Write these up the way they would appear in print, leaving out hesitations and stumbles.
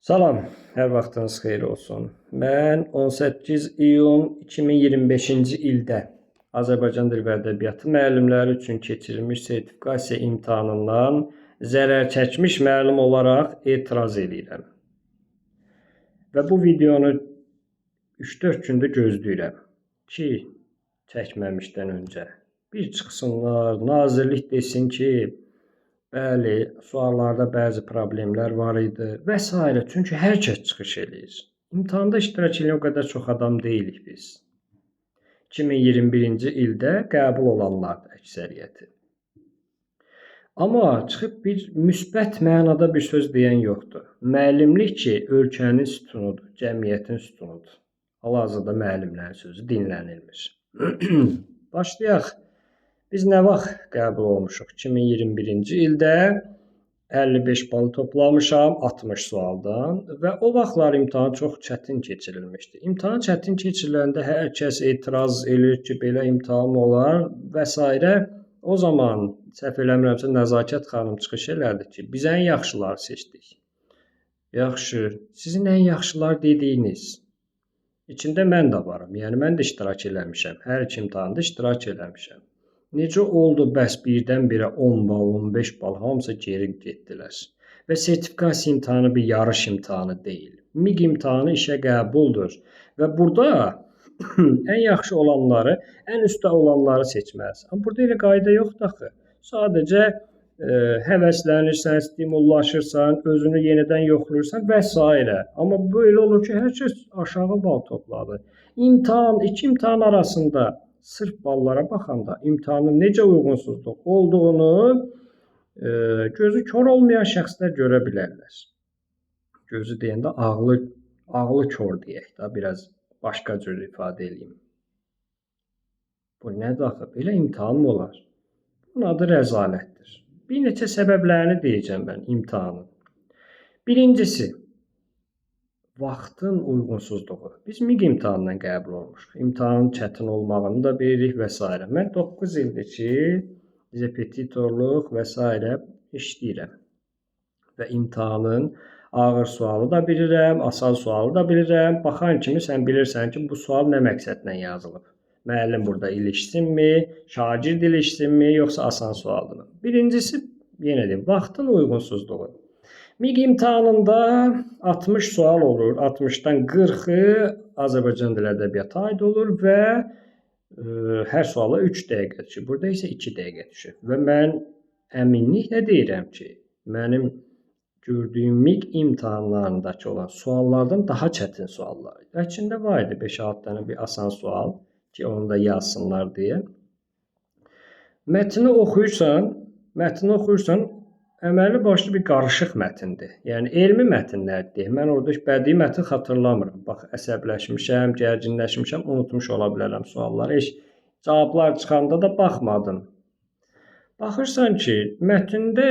Salam, hər vaxtınız xeyir olsun. Mən 18 iyun 2025-ci ildə Azərbaycan dili və ədəbiyyatı müəllimləri üçün keçirilmiş sertifikasiya imtahanından zərər çəkmiş müəllim olaraq etiraz eləyirəm. Və bu videonu 3-4 gündür gözləyirəm ki, çəkməmişdən öncə bir çıxsınlar, nazirlik desin ki, bəli, suallarda bəzi problemlər var idi və s. Çünki hər kəs çıxış eləyir. İmtahanda iştirak edən o qədər çox adam deyilik biz. 2021-ci ildə qəbul olanlardır əksəriyyəti. Amma çıxıb bir müsbət mənada bir söz deyən yoxdur. Müəllimlik ki, ölkənin sütunudur, cəmiyyətin sütunudur. Hal-hazırda müəllimlərin sözü dinlənilmir. Başlayaq. Biz nə vaxt qəbul olmuşuq? 2021-ci ildə 55 bal toplamışam 60 sualdan və o vaxtlar imtahan çox çətin keçirilmişdi. İmtahan çətin keçiriləndə hər kəs etiraz eləyir ki, belə imtahan olar və s. O zaman səhv eləmirəmsə Nəzakət xanım çıxış elədi ki, biz ən yaxşıları seçdik. Yaxşı, sizin ən yaxşılar dediyiniz içində mən də varam. Yəni mən də iştirak eləmişəm. Hər iki imtahanda iştirak eləmişəm. Necə oldu bəs birdən-birə 10 bal, 15 bal hamısı geri getdilər? Və sertifikasiya imtahanı bir yarış imtahanı deyil. MİQ imtahanı işə qəbuldur və burada ən yaxşı olanları, ən üstdə olanları seçməlisən. Amma burada elə qayda yoxdur axı. Sadəcə həvəslənirsən, stimullaşırsan, özünü yenidən yoxlayırsan və s. Amma belə olur ki, hər kəs aşağı bal topladı. İmtahan, iki imtahan arasında sırf ballara baxanda imtahanın necə uyğunsuzluq olduğunu gözü kor olmayan şəxslər görə bilərlər. Gözü deyəndə ağlı kor deyək də, biraz başqa cür ifadə eləyim. Bu nədir axı? Belə imtahan mı olar? Bunun adı rəzalətdir. Bir neçə səbəblərini deyəcəm mən imtahanın. Birincisi, vaxtın uyğunsuzluğu. Biz MİQ imtahanından qəbul olmuşuq. İmtahanın çətin olmağını da bilirik və s. Mən 9 ildir ki, repetitorluq və s. işləyirəm. Və imtahanın ağır sualı da bilirəm, asan sualı da bilirəm. Baxan kimi sən bilirsən ki, bu sual nə məqsədlə yazılıb. Müəllim burada ilişsinmi, şagird ilişsinmi, yoxsa asan sualdırmı? Birincisi, yenə deyim, vaxtın uyğunsuzluğu. MİQ imtahanında 60 sual olur. 60-dan 40-ı Azərbaycan dili ədəbiyyatı aid olur və hər suala 3 dəqiqə düşür. Burada isə 2 dəqiqə düşür. Və mən əminliklə deyirəm ki, mənim gördüyüm MİQ imtahanlarındakı olan suallardan daha çətin suallar idi. Əslində var idi 5-6 dənə bir asan sual ki, onu da yazsınlar deyə. Mətni oxuyursan, əməlli başlı bir qarışıq mətindir. Yəni elmi mətnlərdir. Mən orada heç bədii mətn xatırlamıram. Bax, əsəbləşmişəm, gərginləşmişəm, unutmuş ola bilərəm sualları. Heç cavablar çıxanda da baxmadım. Baxırsan ki, mətndə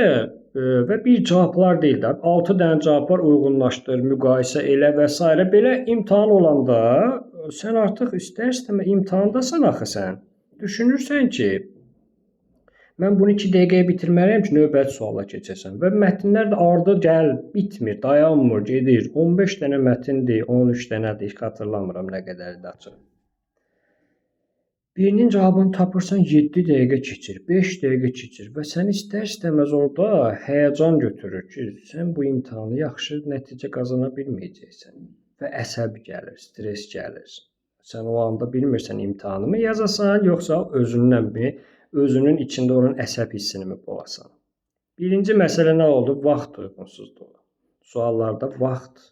və bir cavablar deyil də, 6 dənə cavab var, uyğunlaşdır, müqayisə elə və s. Belə imtahan olanda sən artıq istər-istəmə imtahandasan axı sən. Düşünürsən ki, mən bunu 2 dəqiqəyə bitirməliyəm ki, növbəti suala keçəsən. Və mətnlər də ardı gəl, bitmir, dayanmır, gedir. 15 dənə mətindir, 13 dənədir, heç xatırlamıram nə qədərdir açıq. Birinin cavabını tapırsan 7 dəqiqə keçir, 5 dəqiqə keçir və sən istər-istəməz orada həyəcan götürür ki, sən bu imtahanı yaxşı nəticə qazana bilməyəcəksən. Və əsəb gəlir, stres gəlir. Sən o anda bilmirsən imtahanı mı yazasan, yoxsa özündən mi, özünün içində olan əsəb hissini mi boğasan. Birinci məsələ nə oldu? Vaxt uyğunsuzluğu. Suallarda vaxt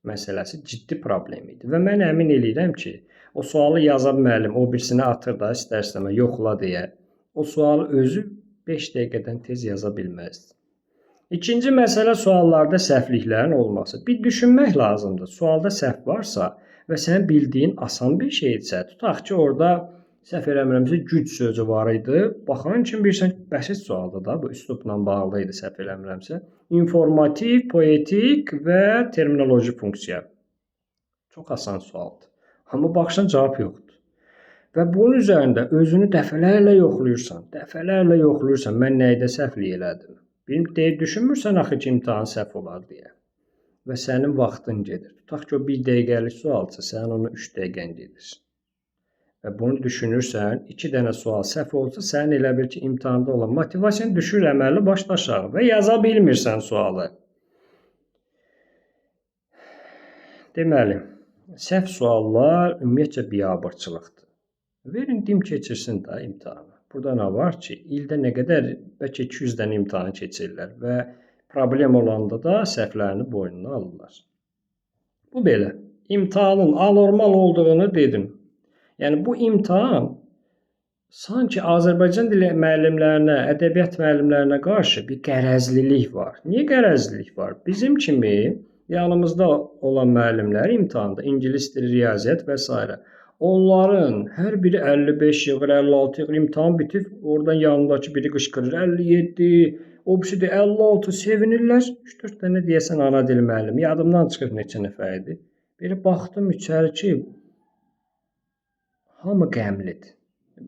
məsələsi ciddi problem idi və mən əmin eləyirəm ki, o sualı yazan müəllim o birisinə atır da istər-istəmə yoxla deyə. O sualı özü 5 dəqiqədən tez yaza bilməzdi. İkinci məsələ suallarda səhvliklərin olması. Bir düşünmək lazımdır. Sualda səhv varsa və sənin bildiyin asan bir şeydirsə, tutaq ki, orada səhv eləmirəmsə güc sözü var idi. Baxan kimi bilirsən ki, bəsit sualdır da, bu üslubla bağlı idi səhv eləmirəmsə. İnformativ, poetik və terminoloji funksiya. Çox asan sualdır. Amma baxırsan cavab yoxdur. Və bunun üzərində özünü dəfələrlə yoxlayırsan, dəfələrlə yoxlayırsan, mən nəydə səhvlik elədim. Deyə düşünmürsən axı ki, imtahan səhv olar deyə. Və sənin vaxtın gedir. Tutaq ki, o 1 dəqiqəlik sualsa, sənin onu 3 dəqiqən gedir. Və bunu düşünürsən, 2 dənə sual səhv olsa, sənin elə bil ki, imtahanda olan motivasiyan düşür əməlli başlı aşağı və yaza bilmirsən sualı. Deməli, səhv suallar ümumiyyətcə biabırçılıqdır. Verin dim keçirsin də imtahanı. Burada nə var ki, ildə nə qədər, bəlkə 200 dənə imtahan keçirirlər və problem olanda da səhvlərini boynuna alırlar. Bu belə. İmtahanın anormal olduğunu dedim. Yəni bu imtahan sanki Azərbaycan dili müəllimlərinə, ədəbiyyat müəllimlərinə qarşı bir qərəzlilik var. Niyə qərəzlilik var? Bizim kimi yanımızda olan müəllimlər imtahanda ingilis dili, riyaziyyat və s. Onların hər biri 55 yığır, 56 yığır, imtahan bitib, oradan yanındakı biri qışqırır 57, o birisi də 56, sevinirlər. 3-4 dənə deyəsən ana dili müəllimi, yadımdan çıxır neçə nəfər idi. Belə baxdım içəri ki, hamı qəmlidir.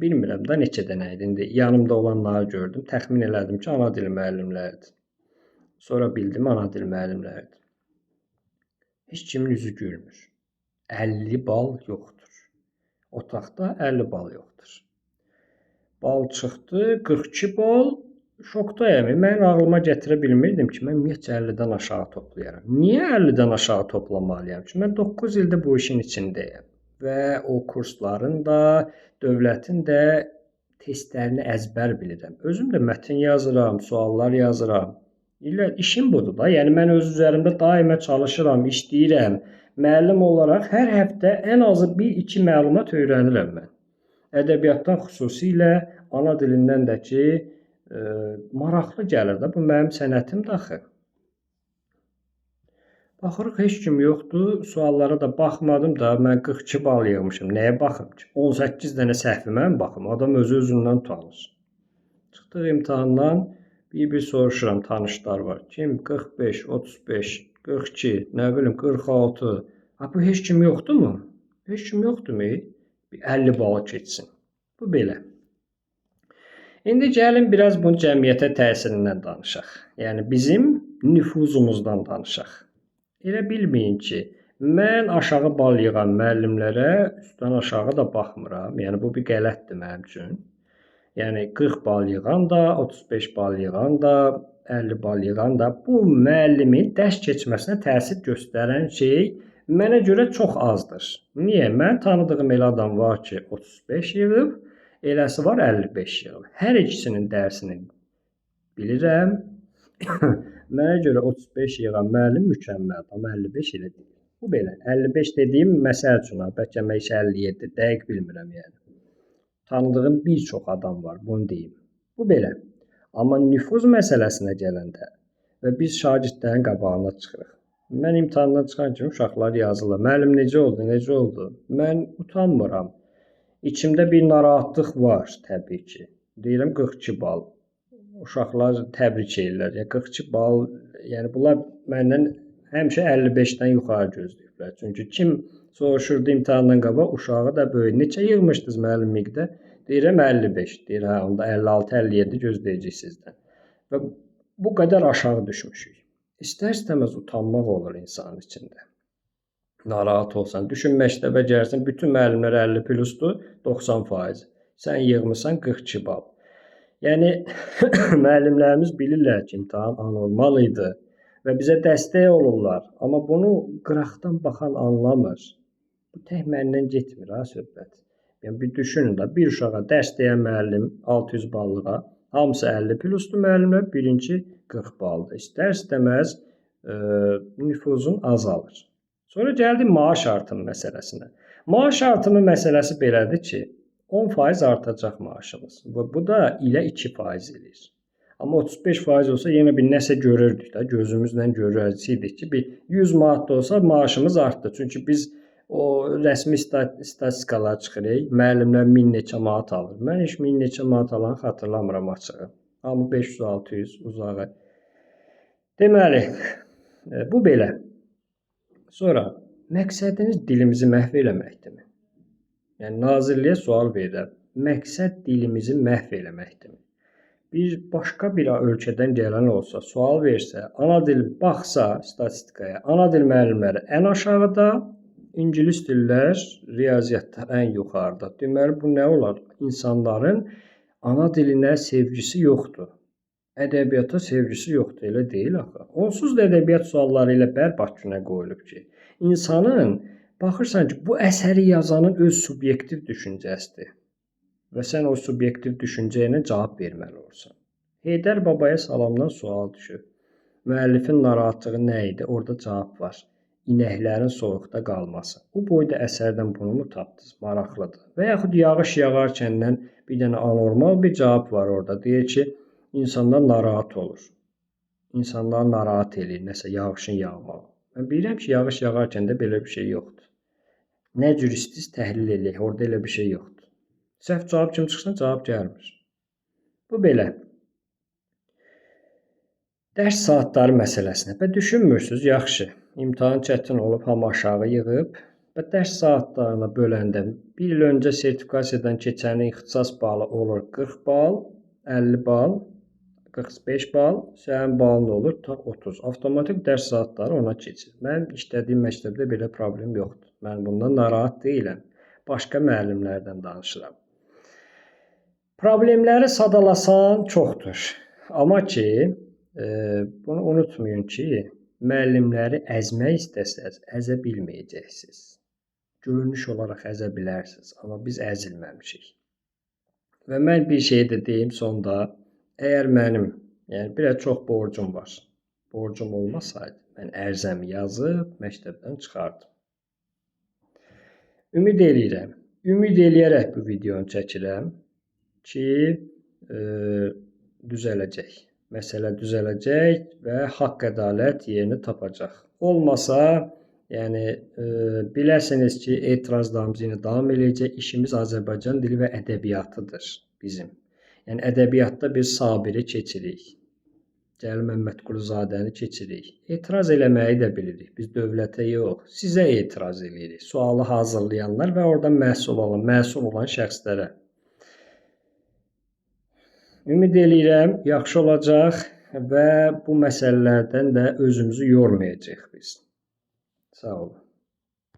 Bilmirəm də neçə dənə idi. İndi yanımda olanları gördüm, təxmin elədim ki, ana dili müəllimləridir. Sonra bildim, ana dili müəllimləridir. Heç kimin üzü gülmür. 50 bal yoxdur. Otaqda 50 bal yoxdur. Bal çıxdı, 42 bal. Şokdayam. Mən ağlıma gətirə bilmirdim ki, mən ümumiyyətcə 50-dən aşağı toplayaram. Niyə 50-dən aşağı toplamalıyam? Çünki mən 9 ildir bu işin içindəyəm və o kursların da, dövlətin də testlərini əzbər bilirəm. Özüm də mətn yazıram, suallar yazıram. İllər işim budur da. Yəni mən öz üzərimdə daima çalışıram, işləyirəm. Müəllim olaraq hər həftə ən azı 1-2 məlumat öyrənirəm mən. Ədəbiyyatdan xüsusilə, ana dilindən də ki, maraqlı gəlir də. Bu mənim sənətimdir axı. Baxırıq, heç kim yoxdur. Suallara da baxmadım da, mən 42 bal yığmışım. Nəyə baxım ki? 18 dənə səhvimə mi baxım? Adam özü-özündən utanır. Çıxdıq imtahandan, bir-bir soruşuram, tanışlar var. Kim 45, 35, 42, nə bilim 46. Ha, bu heç kim yoxdurmu? Heç kim yoxdurmu? Bir 50 bala keçsin. Bu belə. İndi gəlin biraz bunun cəmiyyətə təsirindən danışaq. Yəni bizim nüfuzumuzdan danışaq. Elə bilməyin ki, mən aşağı bal yığan müəllimlərə üstdən aşağı da baxmıram. Yəni bu bir qələtdir mənim üçün. Yəni 40 bal yığan da, 35 bal yığan da, 50 bal yığan da bu müəllimin dərs keçməsinə təsir göstərən şey mənə görə çox azdır. Niyə? Mən tanıdığım elə adam var ki, 35 yığıb, eləsi var 55 yığıb. Hər ikisinin dərsini bilirəm. Mənə görə 35 yığan müəllim mükəmməldir, amma 55 elə deyil. Bu belə. 55 dediyim məsəl üçün, bəlkə mən heç 57, dəqiq bilmirəm yəni. Tanıdığım bir çox adam var, bunu deyim. Bu belə. Amma nüfuz məsələsinə gələndə və biz şagirdlərin qabağına çıxırıq. Mən imtahandan çıxan kimi uşaqlar yazırlar. Müəllim necə oldu, necə oldu? Mən utanmıram. İçimdə bir narahatlıq var təbii ki. Deyirəm 42 bal. Uşaqlar təbrik edirlər. Yəni 42 bal, yəni bunlar məndən həmişə 55-dən yuxarı gözləyiblər. Çünki kim soruşurdu imtahandan qabaq, uşağı da böyük. Neçə yığmışdınız müəllim miqdə? Deyirəm 55. Deyir, hə, onda 56-57 gözləyəcək sizdən. Və bu qədər aşağı düşmüşük. İstər-istəməz utanmaq olur insanın içində. Narahat olsan, düşün məktəbə gəlsən, bütün müəllimlər 50 plusdur, 90%. Sən yığmısan 42 bal. Yəni müəllimlərimiz bilirlər ki, imtahan anormal idi və bizə dəstək olurlar. Amma bunu qıraqdan baxan anlamır. Bu tək məndən getmir ha söhbət. Yəni bir düşünün də, bir uşağa dərs deyən müəllim 600 ballığa, hamısı 50 plusdur müəllimlər, birinci 40 baldır. İstər-istəməz nüfuzun azalır. Sonra gəldik maaş artımı məsələsinə. Maaş artımı məsələsi belədir ki, 10% artacaq maaşımız. Və bu da ilə 2% eləyir. Amma 35% olsa yenə bir nəsə görürdük də, gözümüzlə görəcəkdik ki, bir 100 manat da olsa maaşımız artdı. Çünki biz o rəsmi statistikalar çıxır, müəllimlər 1000 neçə manat alır. Mən heç 1000 neçə manat alanı xatırlamıram açığı. Amma 500-600 uzağı. Deməli, bu belə. Sonra məqsədiniz dilimizi məhv eləməkdirmi? Yəni nazirliyə sual verirəm. Məqsəd dilimizi məhv eləməkdirmi? Bir başqa bir ölkədən gələn olsa, sual versə, ana dil baxsa statistikaya, ana dil müəllimləri ən aşağıda, ingilis dillər, riyaziyyatlar ən yuxarıda. Deməli bu nə olar? İnsanların ana dilinə sevgisi yoxdur. Ədəbiyyata sevgisi yoxdur, elə deyil axı. Onsuz da ədəbiyyat sualları ilə bərbad günə qoyulub ki, insanın baxırsan ki, bu əsəri yazanın öz subyektiv düşüncəsidir və sən o subyektiv düşüncə ilə cavab verməli olursan. Heydər Babaya salamdan sual düşüb. Müəllifin narahatlığı nə idi? Orada cavab var. İnəklərin soyuqda qalması. Bu boyda əsərdən bunu mu tapdınız? Maraqlıdır. Və yaxud yağış yağarkəndən bir dənə anormal bir cavab var orada. Deyir ki, insanlar narahat olur. İnsanlar narahat eləyir nəsə yağışın yağmağı. Mən bilirəm ki, yağış yağarkən də belə bir şey yoxdur. Nə cür istəyirsiniz təhlil eləyək. Orada elə bir şey yoxdur. Səhv cavab kim çıxsın, cavab gəlmir. Bu belə. Dərs saatları məsələsinə. Və düşünmürsüz, yaxşı. İmtahan çətin olub, hamı aşağı yığıb və dərs saatlarına böləndə bir il öncə sertifikasiyadan keçənin ixtisas balı olur 40 bal, 50 bal, 45 bal, sənin balın olur 30. Avtomatik dərs saatları ona keçir. Mənim işlədiyim məktəbdə belə problem yoxdur. Mən bundan narahat deyiləm. Başqa müəllimlərdən danışıram. Problemləri sadalasan çoxdur. Amma ki, bunu unutmayın ki, müəllimləri əzmək istəsəz, əzə bilməyəcəksiniz. Görünüş olaraq əzə bilərsiniz, amma biz əzilməmişik. Və mən bir şey də deyim sonda, əgər mənim, yəni biraz çox borcum var. Borcum olmasaydı, mən ərizəmi yazıb məktəbdən çıxardım. Ümid eləyirəm, ümid eləyərək bu videonu çəkirəm ki, düzələcək. Məsələ düzələcək və haqq ədalət yerini tapacaq. Olmasa, yəni biləsiniz ki, etirazlarımız yenə davam eləyəcək. İşimiz Azərbaycan dili və ədəbiyyatıdır bizim. Yəni ədəbiyyatda biz Sabiri keçirik. Cəlil Məmmədquluzadəni keçirik. Etiraz eləməyi də bilirik. Biz dövlətə yox, sizə etiraz eləyirik. Sualı hazırlayanlar və oradan məhsul olan, məsul olan şəxslərə. Ümid eləyirəm, yaxşı olacaq və bu məsələlərdən də özümüzü yormayacağıq biz. Sağ olun.